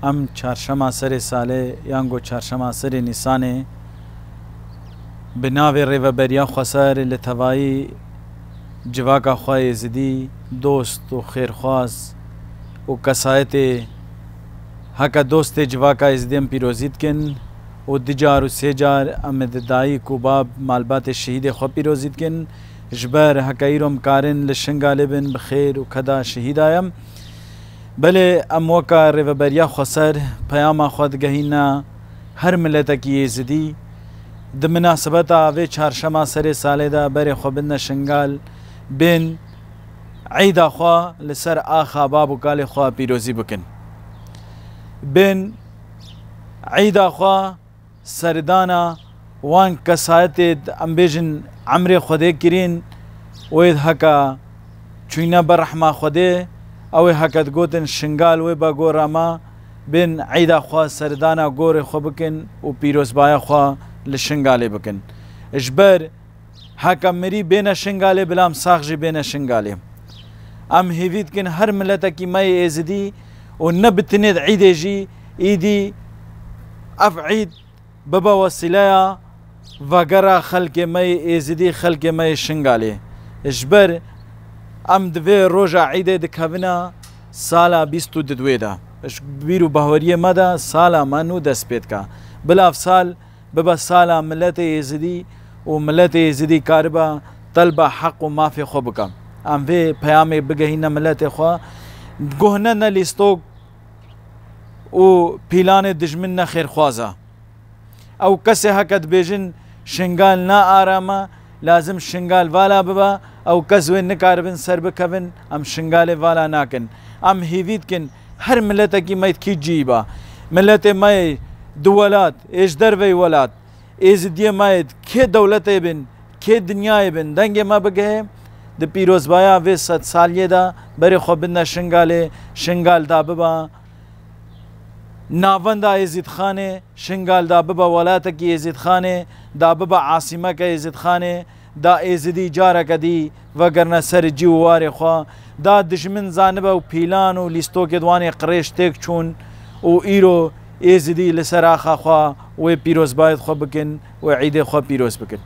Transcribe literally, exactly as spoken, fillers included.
Em çarşema serê salê yan ku çarşema serê Nîsanê bi navê Rêveberiya Xweser li tevayî civaka xwe Êzidî, dost û xêrxwaz û kesayetê heke dostê civaka Êzidî em pîrozî dikin û du car û sê car em ê di dayik û bab malbatê şehîdê xwe pîrozî dikin. Ji ber heke îro em karin li Şingalê bin bi xêr û keda şehîda ye. Belê em weka Rêveberiya Xweser peyama xwe digehîne her miletekî Êzidî. Di minasebeta vê çarşema serê salê de berê xwe bidine Şingal, bên eyda xwe li ser axa bab û kalê xwe pîrozî bikin. Bên eyda xwe serdana wan kesayetê, em bêjin, emrê Xwedê kirîn, wê heke çûyne ber rehma Xwedê, ew ê heke digotin Şingal wê be gora me, bên eyda xwe serdana gorê xwe bikin û pîrozbaya xwe li Şingalê bikin. Ji ber heke mirî bêne Şingalê, bila em sax jî bêne Şingalê. Em hêvî dikin her miletekî me yê Êzidî û ne bi tinê di îdê jî, îdî ev îd bibe wesîleya vegera xelkê me yê Êzidî, xelkê me yê Şingalê. Ji ber em di vê roja îdê dikevine sala bîst û didwê de. Ji bîr û baweriyê me de sala me nû dest pê dike. Bila ev sal bibe sala miletê Êzidî û miletê Êzidî karibe telba heq û mafê xwe bike. Em vê peyamê bigehîne miletê xwe. Guh ne, ne lîstok û pîlanê dijmin ne xêrxwaz e. Ew kesê heke dibêjin Şingal ne aram e, lazim Şingal vala bibe, ew kes wê nikaribin ser bikevin, em Şingalê vala nakin. Em hêvî dikin her miletekî me yê di kî cihî be. Miletê me yê di welat, ê ji derveyî welat, Êzidiyê me yê di kê dewletê bin, kê dinyayê bin, dengê me bigihê, di pîrozbaya vê sedsaliyê de berê xwe bidine Şingalê, Şingal da bibe navenda Êzîdxanê, Şingal da bibe welatekî Êzîdxanê, da bibe asîmeke Êzîdxanê, da Êzidî careke dî vegerine ser cî û warê xwe, da dijmin zanibe û pîlan û lîstokê di wan ê qirêj têk çûn û îro Êzidî li ser axa xwe wê pîrozbayê xwe bikin, wê îdê xwe pîroz bikin.